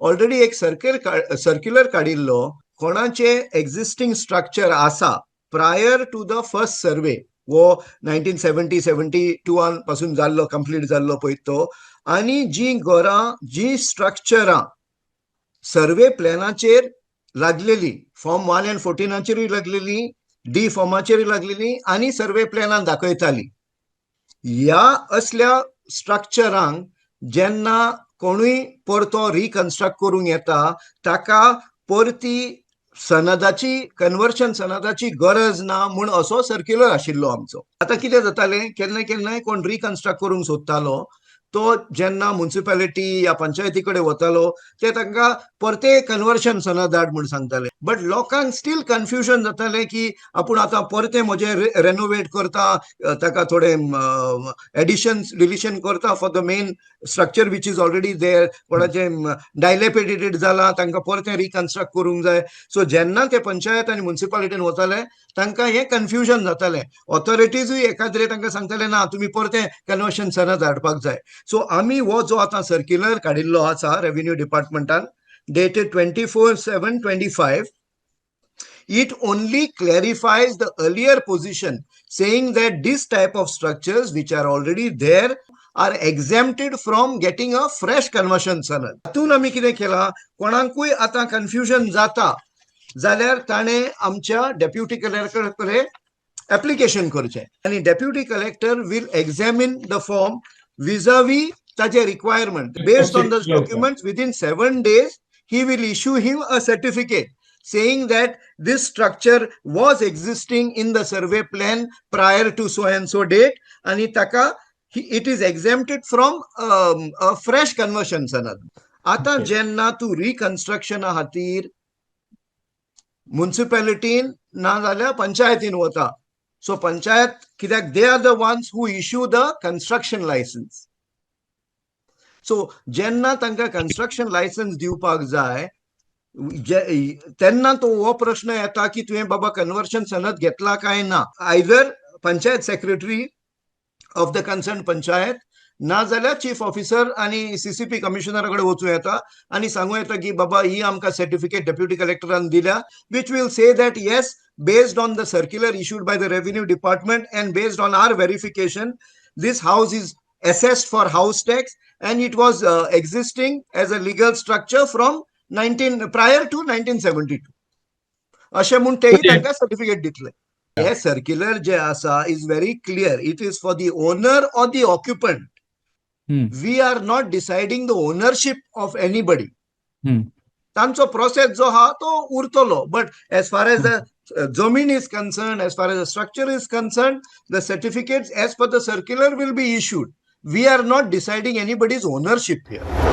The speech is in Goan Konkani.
ऑलरेडी एक सर्क्युलर काडिल्लो, कोणाचे एक्झिस्टींग स्ट्रक्चर आसा prior to the first survey, वो 1970-72 पासून जाल्लो, कंप्लीट जाल्लो पळय तो, आनी जी घरां, जी स्ट्रक्चरां सर्वे प्लॅनाचेर लागलेली, फॉर्म 1 अँड 14चेरूय लागलेली, डी फॉर्माचेरूय लागलेली आनी सर्वे प्लॅनान दाखयताली, ह्या असल्या स्ट्रक्चरांक जेन्ना कोणूय परतो रिकन्स्ट्रक्ट करूंक येता, ताका परती सनदाची, कन्वर्शन सनदाची गरज ना म्हूण असो सर्क्युलर आशिल्लो आमचो. आतां कितें जातालें, केन्ना केन्नाय कोण रिकन्स्ट्रक्ट करूंक सोदतालो, तो जेन्ना मुन्सिपालिटी या पंचायती कडेन वतालो, ते तांकां परते कन्वर्शन सनद धाड म्हूण सांगताले. बट लोकांक स्टील कन्फ्युजन जातालें की आपूण आतां परते म्हजें रेनोवेट करता, ताका थोडे एडिशन डिलिशन करता for the main structure which is already there, कोणाचें डायलेपिडेटेड जाला, तांकां परतें रिकन्स्ट्रक्ट करूंक जाय. सो जेन्ना ते पंचायत आनी मुन्सिपालिटीन वताले, तांकां हें कन्फ्युजन जातालें. ऑथॉरिटीजूय एकाद्रे तांकां सांगताले, ना, तुमी परतें कन्वर्शन सनद हाडपाक जाय. सो आमी हो जो आतां सर्क्युलर काडिल्लो आसा revenue डिपार्टमेंटान, dated 24/7/25, it only clarifies the earlier position, saying that this type of structures which are already there are exempted from getting a fresh conversion sanad. तातूंत आमी कितें केलां, कोणाकूय आतां कन्फ्युजन जाता जाल्यार ताणें आमच्या डेप्युटी कलेक्टर कडेन एप्लिकेशन करचें आनी deputy collector will examine the form vis-a-vis ताचे requirement. Based on those documents, within 7 days he will issue him a certificate saying that this structure was existing in the survey plan prior to so and so date आणि ताका it is exempted from a fresh conversion sanad. आता जेन्ना तूं रिकन्स्ट्रक्शना खातीर मुन्सिपालिटीन ना जाल्यार पंचायतीन वता, सो पंचायत कित्याक they are the ones who issue the construction license. So जेन्ना तांकां कन्स्ट्रक्शन लायसन्स दिवपाक जाय तेन्ना तो हो प्रश्न येता की तुवें बाबा कन्वर्शन सनद घेतला काय ना. Either panchayat secretary of the concern panchayat ना जाल्यार चीफ ऑफिसर आनी सीसीपी कमिशनरा कडेन वचूं येता आनी सांगू येता की बाबा, ही आमकां सर्टिफिकेट डेप्युटी कलेक्टरान दिल्या, which will say that yes, based on the circular issued by the revenue department and based on our verification, this house is assessed for house tax and it was existing as a legal structure from 19 prior to 1972, अशें म्हूण तेय तांकां सर्टिफिकेट दितले. हे सर्क्युलर जे आसा is very clear, it is for the owner or the occupant. We are not deciding the ownership of anybody. तांचो प्रोसेस जो आहा तो उरतलो, but as far as the जमीन is concerned, as far as the structure is concerned, the certificates as per the circular will be issued. We are not deciding anybody's ownership here.